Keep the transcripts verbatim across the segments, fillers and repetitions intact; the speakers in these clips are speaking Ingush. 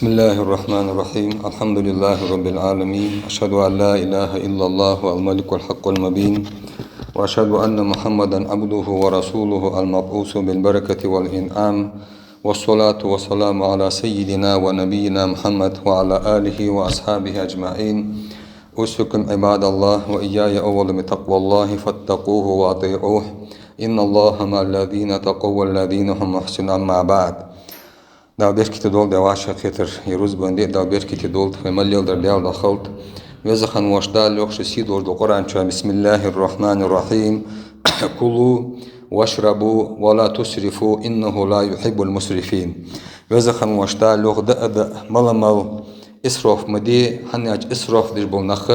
بسم الله الرحمن الرحيم. الحمد لله رب العالمين. أشهد أن لا إله إلا الله الملك الحق المبين. وأشهد أن محمدا عبده ورسوله المبعوث بالبركة والإنعام. والصلاة والسلام على سيدنا ونبينا محمد وعلى آله وأصحابه أجمعين. أوصيكم عباد الله وإياي أولا بتقوى الله فاتقوه وأطيعوه. إن الله مع الذين اتقوا والذين هم محسنون. أما بعد. Дала беркате долда вӀашагӀкхетар, е рузбан ди Дала беркате долда, вай мел леладар Дала дӀахалда. Веза хинна волча Дала йоах ший сийдолча Къуръан чу: بسم الله الرحمن الرحيم. كلوا واشربوا ولا تسرفوا إنه لا يحب المسرفين. Веза хинна волча Дала йоах: даа а даа, мала а мала, исраф ма де, хӀана аьлча исраф деш бола нах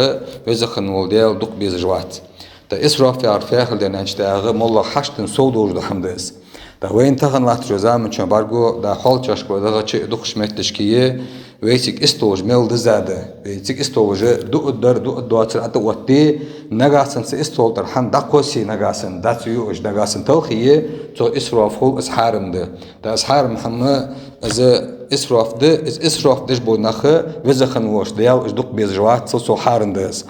Веза хинна волча Дала дукха безаш вац. ТӀаккха исраф яхар фу хила деза аьлча, тӀаккха моллагӀа хьаштан сов долаш дола хӀама да из. ТӀаккха вайна тахан латтача заман чу бӀаргаго, дӀа хьоалчашка вай дагӀача дукхача метташка е, вай цига истолаш мел дизза да. Вай цига истолаш дуа дар, дуа доацар ӀотӀаоттаде, нагахьа санна цу истола тӀара хӀама дӀакхоссе, нагахьа санна дӀа ца юаш, нагахьа санна талхе, цо исраф хул, из хьарам да. ТӀаккха из хьарам хӀама, из исраф да, из исраф деш бола нах Веза хинна волча Дала уж дукха безаш вац, цул совгӀа хьарам да из.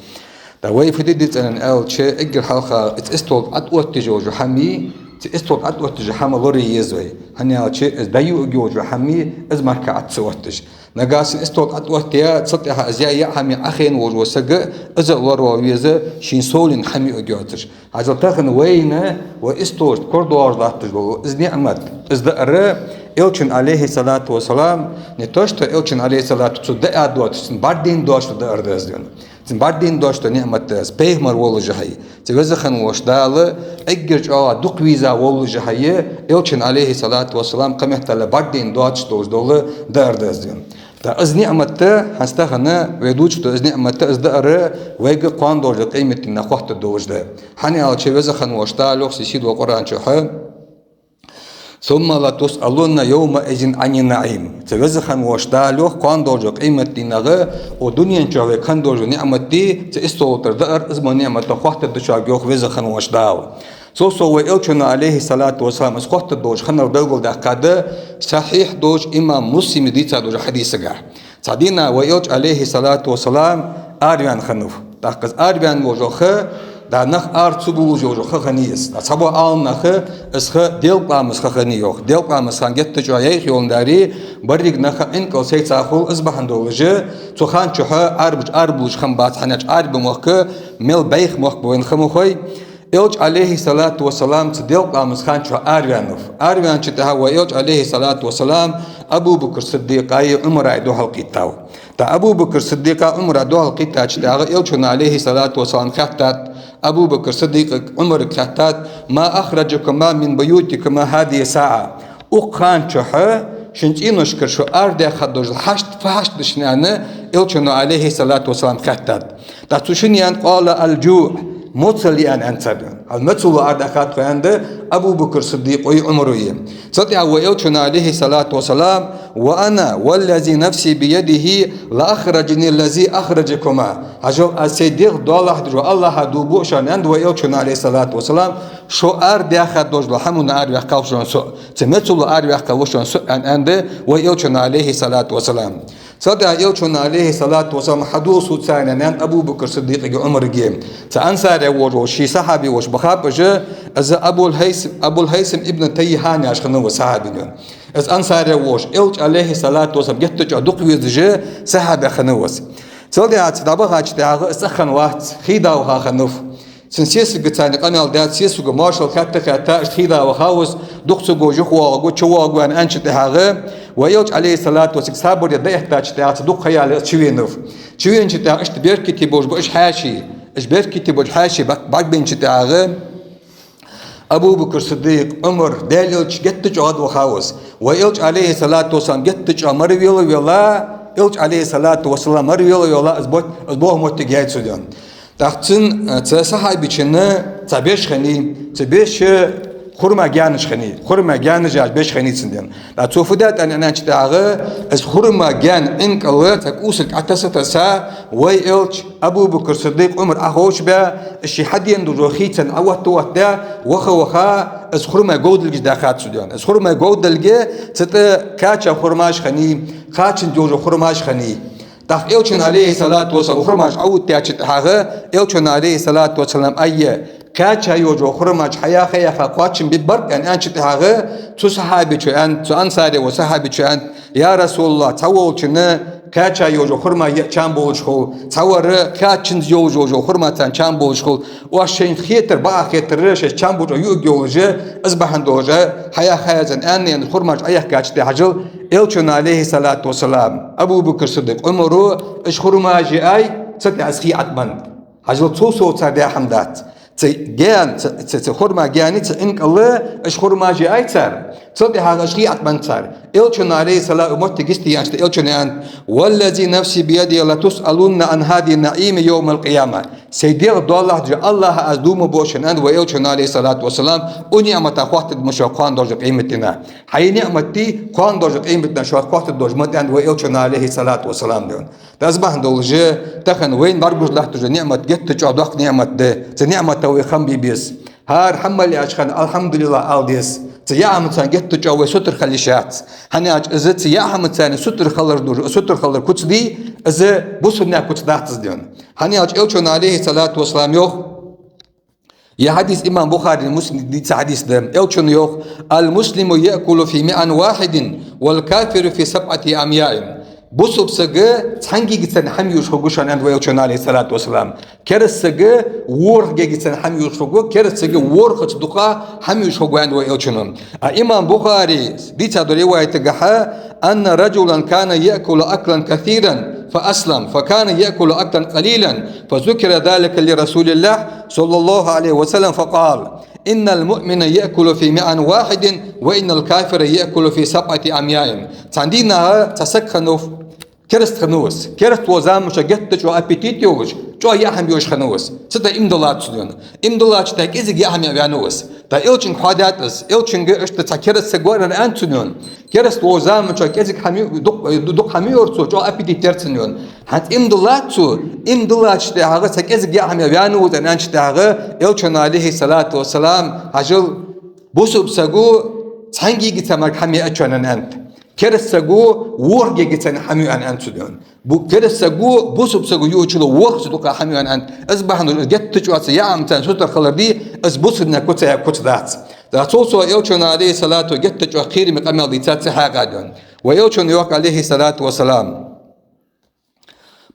ТӀаккха вай фу де деза аьнна аьлча, эггара хьалха из истола тӀа ӀотӀаоттаеш йола хӀама, цу истола тӀа ӀотӀаоттаеш йола хӀама лорае еза вай. ХӀана аьлча, из дӀайоагӀаш йола хӀама, из мара ӀотӀа ца отташ. Нагахьа санна истола тӀа ӀотӀаоттаяь, цул тӀехьагӀа из яь яа хӀама Ӏохайна волаш вола саг, из а лоравала веза, шийна совленна хӀама юаргйоацаш. Хьажал, тахан вайна, вай истолашта корадоагӀаш латташ дола из ниӀмат, из даар, Элчан, عليه الصلاة والسلام, не то что Элчан, عليه الصلاة, цо даа доацаш, цунна бӀаргадайна доацаш дола даар да из, дена. Цунна бӀаргадайна доацаш дола ниӀмат да из, пайхамар воллашехьа. Цу Веза хинна волча Дала эггара чӀоагӀа дукха веза воллашехьа, Элчан, عليه الصلاة والسلام, кхыметтел бӀаргадайна доацаш долаш дола даар да из, дена. ТӀаккха из ниӀмат, хӀанз тахан вай дувцаш дола из ниӀмат, из даар вайга кхоана долча къематдийнахьа хоаттаргдолаш да. ХӀана аьлча, Веза хинна волча Дала йоах ший сийдолча Къуръан чу: ثم لتسألن يومئذ عن النعيم. Цу Веза хинна волча Дала йоах, кхоана долча къематдийнахьа, укх дунен чу вайга хинна долаш дола ниӀмат да, цу истола тӀара даар, из мо ниӀмат хоаттаргда шуга, йоах Веза хинна волча Дала. Цул совгӀа вай Элчано, عليه الصلاة والسلام, из хоаттаргдолаш хиннар белгалдаьккхад сахьихь долча имам Муслима дийца долча хьадисага. Цхьан дийнахьа вай Элча, عليه الصلاة والسلام, араваьнна хиннав. ТӀаккха из араваьнна волаш вола ха, дӀа нах ара ца бувлаш йолаш йола ха хиннай из. ДӀа цхьабола Ӏаламнаха из ха делкъа ламаза ха хиннай йоах. Делкъа ламаза ха геттара чӀоагӀа яйх йоландаь, берригача наха Ӏинкъал сайца хул, из бахьан долаш, цу хана чухь Ӏарбаша арабувлаш хиннабац, хӀана аьлча Ӏарбий мохк мел бӀайха мохк ба вайна ха ма хой. Элча, عليه الصلاة والسلام, цу делкъа ламаза хана чухь араваьннав. Араваьнначул тӀехьагӀа вай Элча, عليه الصلاة والسلام, Абу-Бакр Сиддикъаи Ӏумараи духьалкхийттав. ТӀаккха Абу-Бакр Сиддикъаи Ӏумараи духьалкхийттачул тӀехьагӀа Элчано, عليه الصلاة والسلام, хаьттад, Абу-Бакр Сиддикъага, Ӏумарага хаьттад: ما أخرجكما من بيوتكما هذه الساعة؟ Укх хана чухь шун цӀеношкара шу арадаьхад долаш дола хьашт фу хьашт да шун, аьнна, Элчано, عليه الصلاة والسلام, хаьттад. ТӀаккха цу шинне аьннад: قال الجوع, моцал я, аьнна, аьннад цар. Хьал моцало арадаьхад тхо, аьннад Абу-Бакр Сиддикъои Ӏумарои. Цул тӀехьагӀа вай Элчано, عليه الصلاة والسلام: وأنا والذي نفسي بيده لأخرجني الذي أخرجكما. Хьажал, аз сай дегӀ доалахьа долча АллахӀа дув буъ шоана, аьннад вай Элчано, عليه الصلاة والسلام, шо арадаьхад долаш дола хӀамано араваьккхав шоана со, цу моцало араваьккхав шоана со, аьнна, аьннад вай Элчано, عليه الصلاة والسلام. Цул тӀехьагӀа Элчано, عليه الصلاة والسلام, хьадувла сога царна, аьннад Абу-Бакр Сиддикъага, Ӏумарага. Цу ансарех волаш вола ший сахьаби волаш бахаб уж, из Абул-Хьайс-, Абул-Хьайсам ибн Таййихьан яхаш хиннав из сахьаби. Из ансарех волаш, Элча, عليه الصلاة والسلام, геттара чӀоагӀа дукха везаш сахьаби хиннав из. Цул тӀехьагӀа цу дӀабахачул тӀехьагӀа из цӀагӀа хиннавац, хий да ваха хиннав. Цун сесагага царна къамаьл даьд, сесаго моаршал хаьтта-хаьтта, иштта хий да вахав из, дукха ца го, юхавоагӀаргва, чувоагӀаргва, аьнна, аьнначул тӀехьагӀа, вай Элча, عليه الصلاة والسلام, сабар де дӀаэттачул тӀехьагӀа, цу дукха ха яле из чувенав. Чувеначул тӀехьагӀа иштта беркате болаш ба уж хьаьший, уж беркате болаш хьаьший бӀарг-, бӀаргабайначул тӀехьагӀа, Абу-Бакр Сиддикъ, Ӏумар, Даьла Элча геттара чӀоагӀа гӀадвахав из. Вай Элча, عليه الصلاة والسلام, геттара чӀоагӀа мара вела, вела, Элча, عليه الصلاة والسلام, мара вела, вела, из бо-, из боагӀа моттиг яьй цо, дена. ТӀаккха цун, э, цу сахьабийчун цхьа беш хиннай, цу беша хурмай гаьнаш хиннай, хурмай гаьнаш яха беш хиннай цун, дена. ТӀаккха цо фу даьд аьнна, аьнначул тӀехьагӀа, из хурмай гаьна Ӏинкъал цхьа кӀусарга ӀотассаТасса, вай Элча, Абу-Бакр Сиддикъ, Ӏумар Ӏоховшабаь, ший хьадена долаш дола хий царна Ӏооттаоттадаь, ваха-ваха, из хурмай говдалгаш даьхад цо, дена. Из хурмай говдалга, цу тӀа кхаьча хурмаш хиннай, кхаччалца йолаш йола хурмаш хиннай. ТӀаккха Элчано, Ӏалайхи ссалату вассалам, хурмаш Ӏоттадаьчул тӀехьагӀа, Элчано, Ӏалайхи ссалату вассалам, айя, кхаьча йолаш йола хурмаш хьаяха-яха кхоачам бе беза аьнна аьнначул тӀехьагӀа, цу сахьабечо аьннад, цу ансаре волча сахьабечо аьннад: «Я РасулаллахӀ, цхьаволчунна кхаьча йолаш йола хурма яа чам болаш хул, цхьавар кхаьччалца йолаш йола хурма царна чам болаш хул. Оаш шоашта хетар, бакъахьа хетар, шоашта чам болаш юаргйолаш, из бахьан долаш хьаяха еза аьнна, аьнна, хурмаш Ӏояхкача тӀехьагӀа, Элчано, Ӏалайхи ссалату вассалам, Абу Бакр Сиддикъ, Ӏумара уж хурмаш яьй, цул тӀехьагӀа из хий ӀотӀабеннад». Хьажал, цул совгӀа цар даь хӀама дац. Цу гаьна, цу, цу, цу хурма гаьна, цу инкала уж хурмаш яьй цар, цул тӀехьагӀа уж хий ӀотӀабеннад цар. Элчано, Ӏалайхи ссалам, моттиг йистеяьнначул тӀехьагӀа Элчано аьннад: «والذي نفسي بيده لتسألن عن هذا النعيم يوم القيامة». Сай дегӀ доалахьа долча АллахӀа аз дув буъ шоана, аьннад вай Элчано, Ӏалайхи ссалату вассалам, укх ниӀмата хоаттаргда ма шоана кхоана долча къематдийнахьа. Хьай ниӀмата кхоана долча къематдийнахьа шоана хоаттаргдолаш ма да, аьннад вай Элчано, Ӏалайхи ссалату вассалам, дийна. ТӀаккха из бахьан долаш, тахан вайна бӀаргагуш латташ дола ниӀмат геттара чӀоагӀа доккха ниӀмат да. Цу ниӀмата вай хам бе беза. ХӀара хӀама мел яьча хана «АлхьамдулиллахӀ» ала деза. Цу яа хӀамаца геттара чӀоагӀа вай сутара хила йиш яц. ХӀана аьлча из цу яа хӀамаца сутара хилар ду-, сутара хилар куц дий, из бусалба наьха куц дац из, дийна. ХӀана аьлча Элчано, Ӏалайхи ссалату вассалам, йоах, ер хьадис имам Бухарийс, Муслима дийца хьадис да. Элчано йоах: «المسلم يأكل في معاء واحد والكافر في سبعة أمعاء». Бусалба саг цхьан гигаца хӀама юаш хургва шоана, аьннад вай Элчано, Ӏалайхи ссалату вассалам. Кераста саг ворхӀ гигаца хӀама юаш хургва, кераста саг ворхӀазза дукха хӀама юаш хургва, аьннад вай Элчано. А имам Бухарийс дийца долча риваятагахьа: «أن رجلا كان يأكل أكلا كثيرا فأسلم، فكان يأكل أكلا قليلا، فذكر ذلك لرسول الله صلى الله عليه وسلم، فقال: إن المؤمن يأكل في معاء واحد، وإن الكافر يأكل في سبعة أمعاء». Цхьан дийнахьа цхьа саг хиннав, кераста хиннав из. Кераста волча заман чухь геттара чӀоагӀа аппетит йолаш, чӀоагӀа яа хӀама юаш хиннав из. Цу тӀа иман диллад цо, дийна. Иман диллача тӀехьагӀа кӀезига яа хӀама яь ваьннав из. ТӀаккха Элчанга хьоахадаьд из. Элчанга иштта цхьа кераста саг вар аьннад цо, дийна. Кераста волча заман чухь кӀезига хӀама ю-, дукха, дукха хӀама юар цо, чӀоагӀа аппетит яр цун, дийна. ХӀанз иман диллад цо, иман диллача тӀехьагӀа цхьа кӀезига яа хӀама яь ваьннав из аьнна аьннача тӀехьагӀа, Элчано, Ӏалайхи ссалату вассалам, хьажал, бусалба саго цхьан гигаца мара хӀама яац шоана, аьннад. Кераста саго ворхӀ гигаца хӀама юа аьнна аьннад цо, дийна. Бу-, кераста саго бусалба саго юачул ворхӀазза дукха хӀама юа аьнна аьннад. Из бахьан долаш геттара чӀоагӀа цу яа хӀамаца сутара хилар дий, из бусалба наьха куц, куц дац. ТӀаккха цул совгӀа Элчано, Ӏалайхи ссалату, геттара чӀоагӀа кхераме къамаьл дийцад цу хьакъехьа, дийна. Вай Элчано йоах, Ӏалайхи ссалату вассалам: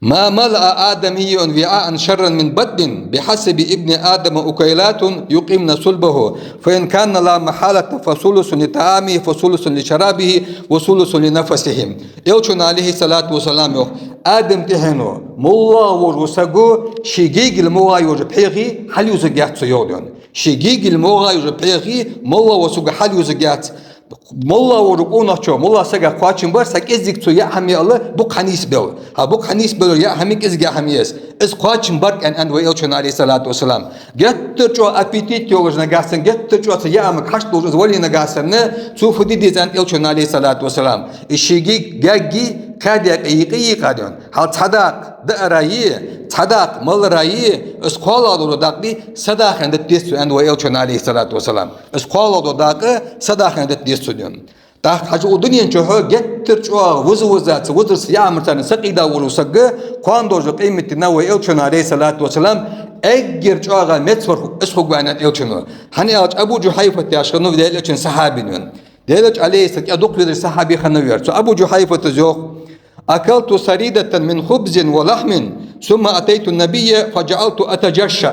«ما ملأ آدمي وعاء شرا من بطن، بحسب ابن آدم أكيلات يقمن صلبه، فإن كان لا محالة فثلث لطعامه وثلث لشرابه وثلث لنفسه». Элчано, Ӏалайхи ссалату вассалам, йоах: Адама тӀехьено моллагӀа волча саго ший гегийла могӀа йолча пхьегӀа хьалъюзаргьяц цо, йоах, дийна. Ший гегийла могӀа йолча пхьегӀа моллагӀа волча саго хьалъюзаргьяц. МоллагӀа волча къонахчо, моллагӀча сага кхоачам бар, цхьа кӀезига цо яа хӀама яла букъ хьанийсбелча. ХӀа, букъ хьанийсбелча яа хӀама, кӀезига яа хӀама я из. Из кхоачам бар, аьнна, аьннад вай Элчано, Ӏалайхи ссалату вассалам. Геттара чӀоагӀа аппетит йолаш нагахьа санна, геттара чӀоагӀа цу яа хӀамага хьашт долаш из вале нагахьа санна, цо фу де деза, аьннад Элчано, Ӏалайхи ссалату вассалам. Из ший гег-, геги кхаь даькъе йийкъа, йийкъа, дийна. Хьал цхьа дакъа даарайи, цхьа дакъа маларайи, из кхоалагӀа дола дакъа дий, са даха хинна дита деза цо, аьннад вай Элчано, Ӏалайхи ссалату вассалам. Из кхоалагӀа дола дакъа са даха хинна дита деза цо, дийна. ТӀаккха хьажал, укх дунен чухь геттара чӀоагӀа виза-виза, цу визарца, яа хӀамаца сакъердаш волча сага кхоана долча къематдийнахьа вай Элчано, Ӏалайхи ссалату вассалам, эггара чӀоагӀа меца вар из хургва, аьннад Элчано. ХӀана аьлча Абу Джухьайфат яхаш хиннав Даьла Элчан сахьаби, дийна. Даьла Элча, Ӏалайхи ссалам, кӀаьда дукха везаш сахьаби хиннав ер. Цу Абу Джухьайфата йоах: «أكلت صريدة من خبز ولحم، ثم أتيت النبي فجعلت أتجشأ».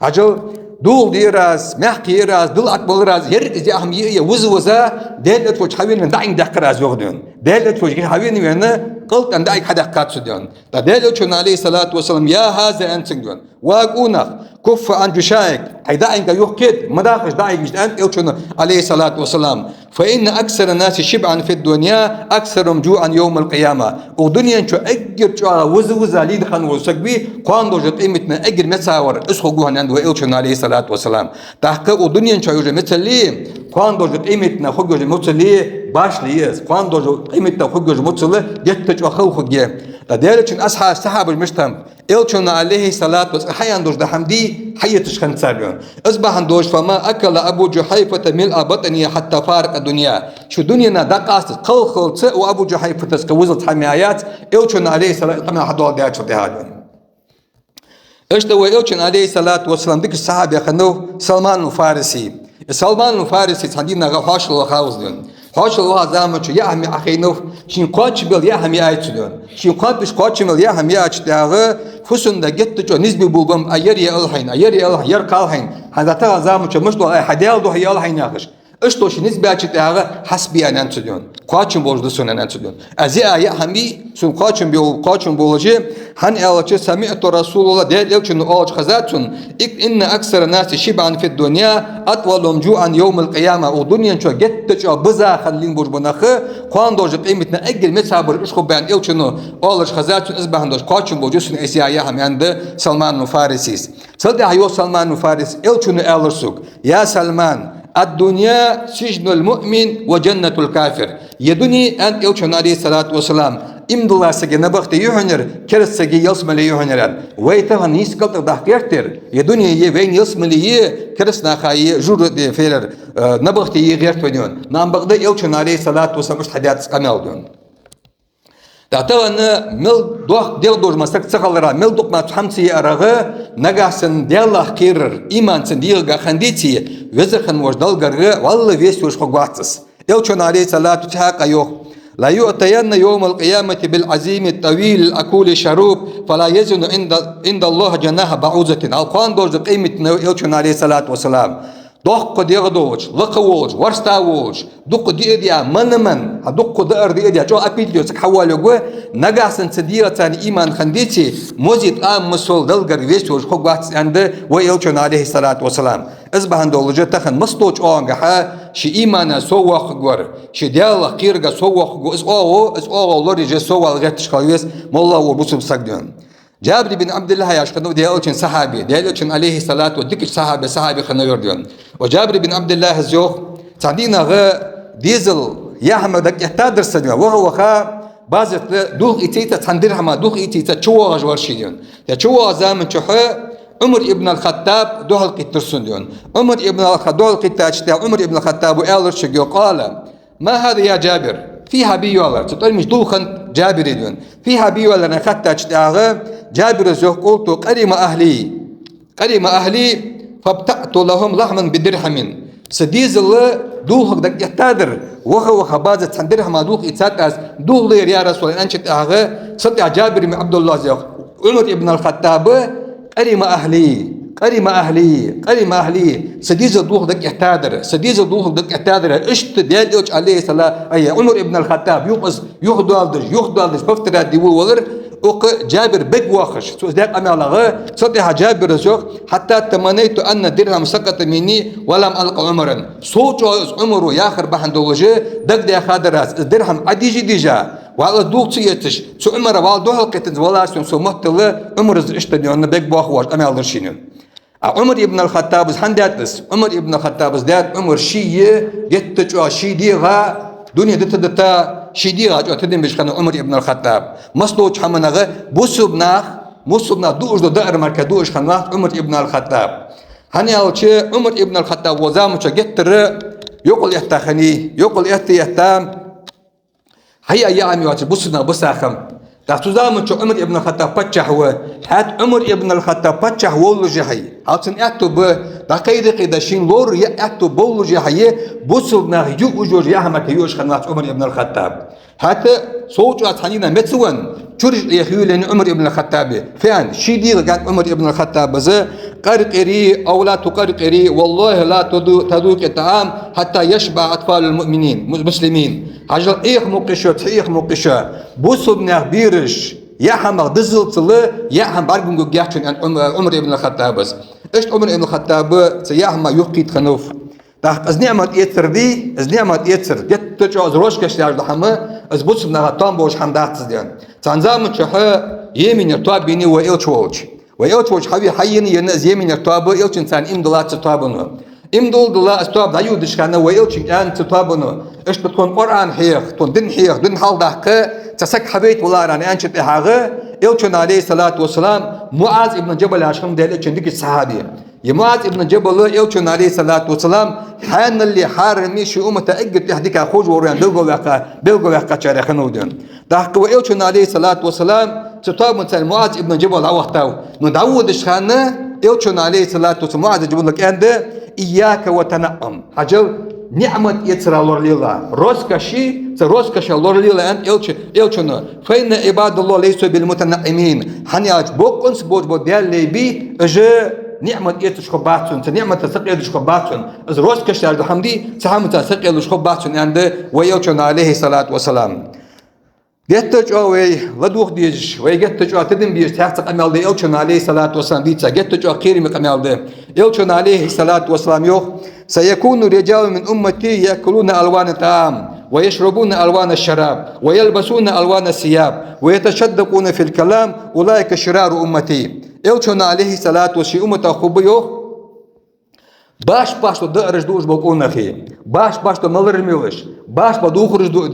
Хьажал, дола дера аз, маькх ера аз, дила атбалар аз, еррига из яа хӀама йиъ а, виза-виза, Даьла Элча волча хьавена вена даӀийга даьккхар аз, йоах, дийна. Даьла Элча волча хьавена вена, кӀалтӀен даӀийга хьадаьккхад цо, дийна. ТӀаккха Даьла Элчано, Ӏалайхи ссалату вассалам: «يا هذا», аьннад цунга, дийна. «Ва къонах, كف عن جشائك, хьай даӀийга юхакхета, ма даха уж даӀийга», аьннад Элчано, Ӏалайхи ссалату вассалам. «فإن أكثر الناس شبعا في الدنيا أكثرهم جوعا يوم القيامة». Укх дунен чу эггара чӀоагӀа виза-виза лийна хинна вола саг вий, кхоана долча къематдийнахьа эггара меца вар из хургва хьона, аьннад вай Элчано, Ӏалайхи ссалату вассалам. ТӀаккха укх дунен чу йолаш йола мецаллеи, кхоана долча къематдийнахьа хургйолаш йола мецаллеи башхалла я из. Кхоана долча къематдийнахьа хургйолаш йола мецалла геттара чӀоагӀа хала хургья. ТӀаккха Даьла Элчан асхьабаш, сахьабаш мишта хиннаб? Элчано, Ӏалайхи ссалату вассалам, хьаена долаш дола хӀама дий, хьаэцаш хиннад цар, йоах. Из бахьан долаш: «فما أكل أبو جحيفة ملء بطنه حتى فارق الدنيا». Шу дуненах дӀакъасталца, кхалхалца укх Абу Жухьайфатас кхы визалца хӀама яь яц, Элчано, Ӏалайхи ссалату вассалам, къамаьл хьадоаладаьчул тӀехьагӀа. Иштта вай Элчан, Ӏалайхи ссалату вассалам, дикача сахьабех хиннав Салманул Фариси. Из Салманул Фариси цхьан дийнахьа хьоашалгӀа ваха ва из, йоах. ХьоашалгӀа ваха заман чу яа хӀама яа хиннав, шийна кхоачам баьле яа хӀама яаьй цо, йоах. Шийна кхоачам баьле, кхоачам баьле яа хӀама яьчул тӀехьагӀа, фусам-да геттара чӀоагӀа низ бе болабеннаб: «Ай, ер я аьлар хьайна, ай, ер я аьлар хьайна, ер кхалхьайна, хьайна дӀатаха заман чу мишта доал, ай, хьа Даьла духьа я аьлар хьайна», яхаш. Иштта шийна низ баьчул тӀехьагӀа: «حسبي», аьннад цо, йоах. «Кхоачам болаш да сона», аьннад цо, йоах. Аз яа яа хӀама я сона кхоачам бе-, кхоачам болаш. ХӀана аьлча: «سمعت رسول الله», Даьла Элчано оалаш хезад сона: «إن أكثر الناس شبعا في الدنيا أطولهم جوعا يوم القيامة». Укх дунен чу геттара чӀоагӀа биза хинна лийнна болаш бола нах, кхоана долча къематдийнахьа эггара меца болаш уж хургба, аьнна, Элчано оалаш хезад сона, из бахьан долаш кхоачам болаш я сона аз яа яа хӀама, аьннад Салманул Фарисис. Цул тӀехьагӀа йоах Салманул Фарис: «Элчано аьлар сога: يا سلمان، الدنيا سجن المؤمن وجنة الكافر». Ер дуне, аьннад Элчано, Ӏалайхи ссалату вассалам, иман дилла сага набахте я хьона ер, кераста сага ялсмале я хьона ер, аьнна. Вай тахан нийсса кӀалтӀа даха гӀерт ер, ер дуне я вайна ялсмале, кераста наха я жожагӀате, фу ер, э, набахте я гӀерт вайна, йоах. Амма бакъда Элчано, Ӏалайхи ссалату вассалам, иштта хьадаьд из къамаьл, йоах. ТӀаккха тахан мел доккха дегӀ долаш ма саг ца хиларах, мел дукха ма цу хӀаман ца яарах, нагахьа санна Даьлах кхерар, иман цун дегӀагахьа хинна деце, Веза хинна волча Даьлагара валлахӀи вест волаш хургвац из. Элчано, Ӏалайхи ссалату, цхьаькха йоах: «ليؤتين يوم القيامة بالعظيم الطويل الأكول الشروب فلا يزن عند، عند الله جناح بعوضة». Хьалкхоана долча къематдийнахьа, йоах Элчано, Ӏалайхи ссалату вассалам, доккха дегӀ долаш, лакха волаш, ворста волаш, дукха диа а диа, мана-мана, хьа дукха даар диа а диа, чӀоагӀа аппетит йолаш саг хьавоаларгва, нагахьа санна цун дегӀаца иман хинна деце, мозий тӀама масал Даьлагара вест волаш хургвац, аьннад вай Элчано, Ӏалайхи ссалату вассалам. Из бахьан долаш тахан массадолча оагӀонга ший имана совгӀа хургвар, ший Даьлах кхерарга совгӀа хургвар, из оагӀув, из оагӀув лораеш совгӀа гӀерташ хила веза моллагӀа вола бусалба саг, йоах. Джабир бин Ӏабдиллахь яхаш хиннав Даьла Элчан сахьаба, Даьла Элчан, Ӏалайхи ссалату, дикача сахьабех сахьаба хиннав ер, йоах. Ва Джабир бин Ӏабдиллахьас йоах: цхьан дийнахьа дезал яа хӀамах дӀакӀеттадар са, йоах. Ваха-ваха базар тӀа дулх ийца-ийца, цхьан дирхьама дулх ийца-ийца чувоагӀаш вар ше, йоах. ТӀаккха чувоагӀача заман чухь Ӏумар ибн аль-ХаттӀаб духьалкхийттар сона, йоах. Ӏумар ибн аль-ХаттӀаб духьалкхийттача тӀехьагӀа Ӏумар ибн аль-ХаттӀаба аьлар шийга, йоах: «قال: ما هذا يا جابر؟» Фу я хьа бе йоаллар? Цу тӀормаш дулх хиннад Джабира, йоах. Фу я хьа бе йоаллар, аьнна хаьттача тӀехьагӀа, Джабирас йоах: «قلت: قرم أهلي، قرم أهلي فابتعت لهم لحما بدرهم». Са дезал дулхах дӀакӀеттадар, ваха-ваха базар тӀа цхьан дирхьама дулх ийцад аз, дулх лора, я РасулаллахӀ, аьнначул тӀехьагӀа, цул тӀехьагӀа Джабир бин Ӏабдуллахьас йоах, Ӏумар ибн аль-ХаттӀаба: «قرم أهلي، قرم أهلي، قرم أهلي». Са дезал дулхах дӀакӀеттадар, са дезал дулхах дӀакӀеттадар. Иштта Даьла Элча, Ӏалайхи ссалам, ай, Ӏумар ибн аль-ХаттӀаб юха из, юхадоаладеш, юхадоаладеш, повторять де волавелар, укх Джабир бегвоаккхаш, цо из даь къамаьлагӀа, цул тӀехьагӀа Джабирас йоах: «حتى تمنيت أن الدرهم سقط مني ولم ألق عمرا». Сов чӀоагӀа из Ӏумара яхар бахьан долаш дагадаьхадар аз, из дирхьам Ӏодийжа-дийжа, валлахӀи, дулх ца эцаш, цу Ӏумара вала духьалкхийттанза валар сона, со моттал Ӏумарас иштта, йоах, бегвоаккхаш, къамаьл дир шийна. А Ӏумар ибн аль-ХаттӀабас хӀана даьд из? Ӏумар ибн аль-ХаттӀабас даьд, Ӏумар ший геттара чӀоагӀа ший дегӀа дуне дита-дита, ший дегӀа чӀоагӀа тидам беш хиннав Ӏумар ибн аль-ХаттӀаб. Массадолча хӀаманагӀа бусалба нах, бусалба нах дуаш дола даар мара кхы дуаш хиннавац Ӏумар ибн аль-ХаттӀаб. ХӀана аьлча Ӏумар ибн аль-ХаттӀаб волча заман чу геттара йокъал этта хиннай, йокъал этта-этта, хьаяа яа хӀама йоацаш бусалба нах бисахиннаб. ТӀаккха цу заман чу Ӏумар ибн аль-ХаттӀаб паччахь ва. ХӀаьта Ӏумар ибн аль-ХаттӀаб паччахь воллашехьа, хьал цун аьттув ба, дӀакхайда-кхайда шийна лораяь аьттув боллашехьа, бусалба нах юаш йола яа хӀама мара кхы юаш хиннавац Ӏумар ибн аль-ХаттӀаб. ХӀаьта сов чӀоагӀа цхьан дийнахьа меца венна, чурийна тӀа хьайоалаяьй Ӏумар ибн аль-ХаттӀаба. Фу аьнна, ший дегӀага, аьннад Ӏумар ибн аль-ХаттӀабас: «قرقري أو لا تقرقري، والله لا تذو-، تذوقي الطعام حتى يشبع أطفال المؤمنين، المسلمين». Хьажал, Ӏеха мукъа йиш я, ца Ӏеха мукъа йиш я, бусалба наьха бераш яа хӀамах диззалца яа хӀама бӀаргагургьяц шоана, аьннад Ӏум-, Ӏумар ибн аль-ХаттӀабас. Иштта Ӏумар ибн аль-ХаттӀаб цу яа хӀамах юхакхийтта хиннав. ТӀаккха из ниӀмат эцар дий, из ниӀмат эцар, геттара чӀоагӀа из роскошь яьржа дола хӀама, из бусалба наха тоам болаш хӀама дац из, аьнна. Цхьан заман чухь Йеменера тоаба енай вай Элча волча. Вай Элча волча хьавена, хьаена, ена из Йеменера тоаба, Элчанца иман диллад цу тоабано. Иман дулдала из тоба дӀайодача хана вай Элчано аьннад цу тобано: «Иштта тхона Къуръан хьеха, тхона дин хьеха, дин хьалхадаккха цхьа саг хьавайта валара», аьнначул тӀехьагӀа Элчано, عليه الصلاة والسلام, МуӀаз ибн Джабал яхаш хиннав, Даьла Элчан дикача сахьабе. Ер МуӀаз ибн Джабал Элчано, عليه الصلاة والسلام, хьаьналеи хьараме ший уммата эггара тӀех дикагӀа ховш вар аьнна белгалваьккха, белгалваьккхачарех хиннав. ТӀаккха вай Элчано, عليه الصلاة والسلام, цу тобанца МуӀаз ибн Джабал дӀавахийтав. Ну, дӀаводача хана Элчано, عليه الصلاة والسلام, МуӀаз ибн Джабалага аьннад: «إياك والتنعم». Хьажал, ниӀмат эцара лоралелахь. Роскоши, цу роскошах лоралелахь, аьннад Элча-, Элчано. «فإن عباد الله ليسوا بمتنعمين». ХӀана аьлча боккъонца болча Даьла лай бий, уж ниӀмат эцаш хургбац цун, цу ниӀмата сакъердаш хургбац цун. Из роскошь яхаш дола хӀама дий, цу хӀамаца сакъердаш хургбац цун, аьннад вай Элчано, عليه الصلاة والسلام. Геттара чӀоагӀа вай ладувгӀа дезаш, вай геттара чӀоагӀа тидам беш цхьаькха цхьа къамаьл да Элчано, عليه الصلاة والسلام, дийца, геттара чӀоагӀа кхераме къамаьл да. Элчано, عليه الصلاة والسلام, йоах: «سيكون رجال من أمتي يأكلون ألوان الطعام ويشربون ألوان الشراب ويلبسون ألوان الثياب ويتشدقون في الكلام، أولئك شرار أمتي». Элчано, عليه الصلاة والسلام, ший умматах хургба, йоах, башха-башха дола даараш дуаш бола къонахий, башха-башха дола малараш мелаш, башха-башха духараш дуаш,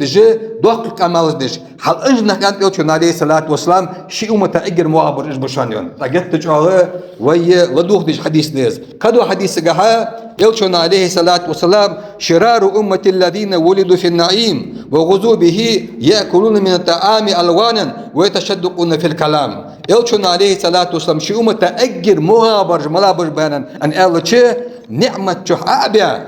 доккхий къамаьлаш деш. Хьал уж нах, аьннад Элчано, عليه الصلاة والسلام, ший уммата эггара могӀа бараш уж ба шоана, йоах. ТӀаккха геттара чӀоагӀа вай ладувгӀа дезаш хьадис да из. Кхыдола хьадисагахьа Элчано, عليه الصلاة والسلام: «شرار أمتي الذين ولدوا في النعيم وغذوا به، يأكلون من الطعام ألوانا ويتشدقون في الكلام». Элчано, عليه الصلاة والسلام, ший уммата эггара могӀа бараш мала бараш ба аьнна, аьнна аьлча, ниӀмата чу хьа а баь,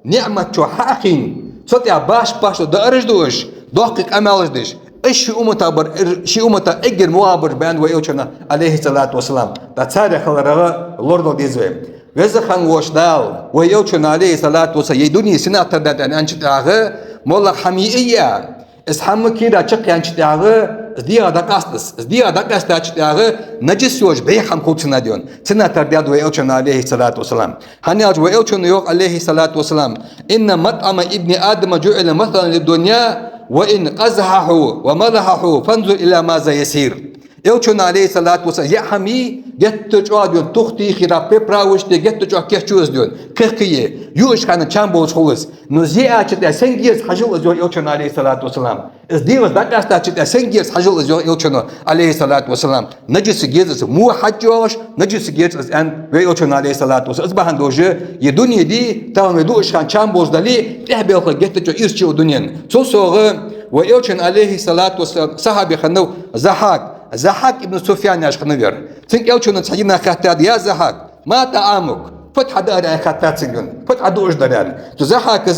ниӀмата чу хьа а хинна, цул тӀехьа башха-башха дола даараш дуаш, доккхий къамаьлаш деш, уж ший уммата бар, ший уммата эггара могӀа бараш ба аьннад вай Элчано, عليه الصلاة والسلام. ТӀаккха царех хиларах лорадала деза вай. Веза хинна волча Дала, вай Элчано, عليه الصلاة والسلام, ер дуне сенна тара даьд аьнна аьнначул тӀехьагӀа, моллагӀа хӀама йиа а яь, из хӀама кера чакхъяьнначул тӀехьагӀа, из дегӀа дӀакъаьстас, из дегӀа дӀакъаьстачул тӀехьагӀа наджас йолаш бӀеха хӀама хул цунна, йоах. Цунна тара даьд вай Элчано, عليه الصلاة والسلام. ХӀана аьлча вай Элчано йоах, عليه الصلاة والسلام: «إن مطعم ابن آدم جعل مثلا للدنيا، وإن قزحه وملحه فانظر إلى ماذا يصير». Элчано, عليه الصلاة والسلام, яа хӀама йий, геттара чӀоагӀа, йоах, тухтий, хера приправаш тӀа геттара чӀоагӀа кийчъю из, йоах, кхехкае, юача хана чам болаш хул из. Но из яьчул тӀехьа сенга еза хьажал из, йоах Элчано, عليه الصلاة والسلام. Из дегӀаца дӀакъаьстачул тӀехьа сенга еза хьажал из, йоах Элчано, عليه الصلاة والسلام. Наджасага еза из, во хьаж йоагӀаш, наджасага еза из, аьннад вай Элчано, عليه الصلاة والسلام. Из бахьан долаш, ер дуне дий, тахан вай дуача хана чам болаш дале, тӀехьа белхалга геттара чӀоагӀа ирча я ер дуне. Цул совгӀа вай Элчан, عليه الصلاة والسلام, сахьабех хиннав Захьак, Захьак ибн Суфьян яхаш хиннав ер. Цунга Элчано цхьан дийнахьа хаьттад: «يا ضحاك، ما طعامك؟» Фуд хьа даар, аьнна хаьттад цунга, йоах. Фуд хьа дуаш дар, аьнна. Цу Захьака: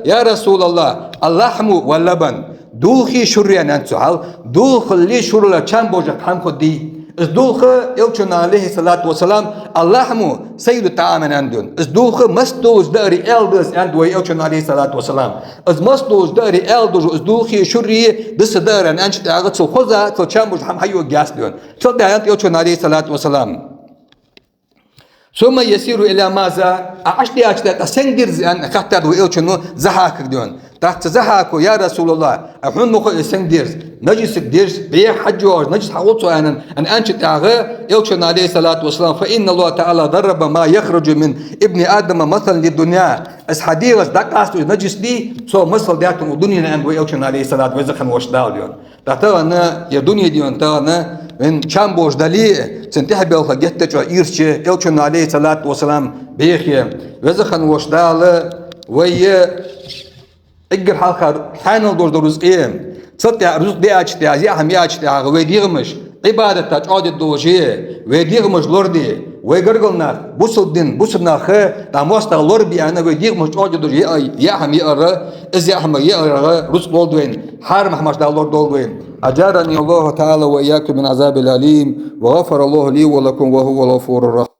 «يا رسول الله، اللحم واللبن». Дулхи шурри, аьннад цо. Хьал, дулхали шуррали чам болаш хӀама хургдий? Из дулх, Элчано, عليه الصلاة والسلام, «اللحم سيد الطعام», аьннад, йоах. Из дулх массадолча даараи аьла да из, аьннад вай Элчано, عليه الصلاة والسلام. Из массадолча даараи аьла долаш, из дулхи шурри да са даар, аьнна аьнначул тӀехьагӀа, цул хоза, цул чам болаш хӀама хьайоагӀаргьяц, йоах. Цул тӀехьа аьннад Элчано, عليه الصلاة والسلام: «ثم يصير إلى ماذا؟» А, иштта яьчул тӀехьа сенга дерза, аьнна хаьттад вай Элчано Захьакага, йоах. ТӀаккха цу Захьако: «يا رسول الله, а хьона ма хой из сенга дерза? Наджасага дерза, бӀеха хьаж йоагӀаш, наджас хьахул цо», аьнна, аьнна аьнначул тӀехьагӀа Элчано, عليه الصلاة والسلام: «فإن الله تعالى ضرب ما يخرج من ابن آدم مثلا للدنيا». Из хьа дегӀаца дӀакъаста из наджас дий, цо масал даьд ер дунена, аьннад вай Элчано, عليه الصلاة, веза хинна волча Дала, йоах. ТӀаккха тахан ер дуне дий, йоах, тахан вайна чам болаш дале, цун тӀехьа белхалга геттара чӀоагӀа ирча я Элчано, عليه الصلاة والسلام, бӀеха я. Веза хинна волча Дала вай эггара хьалха хьаьнал долаш дола рузкъа, цул тӀехьа рузкъа диачул тӀехьа, яа хӀама яьчул тӀехьагӀа вай дегӀамаш Ӏибадата чӀоагӀде долаш, вай дегӀамаш лораде, вай гаргара нах, бусалба дина, бусалба нах, дӀа моастагӀа лорабе аьнна, вай дегӀамаш чӀоагӀде долаш яа, яа хӀама яар, из яа хӀама яарах рузкъа лолда вайна, хьарам хӀамаш Дала лорадолда вайна. أجارني الله تعالى وإياكم من عذاب الأليم، وغفر الله لي ولكم، وهو الغفور الرحيم.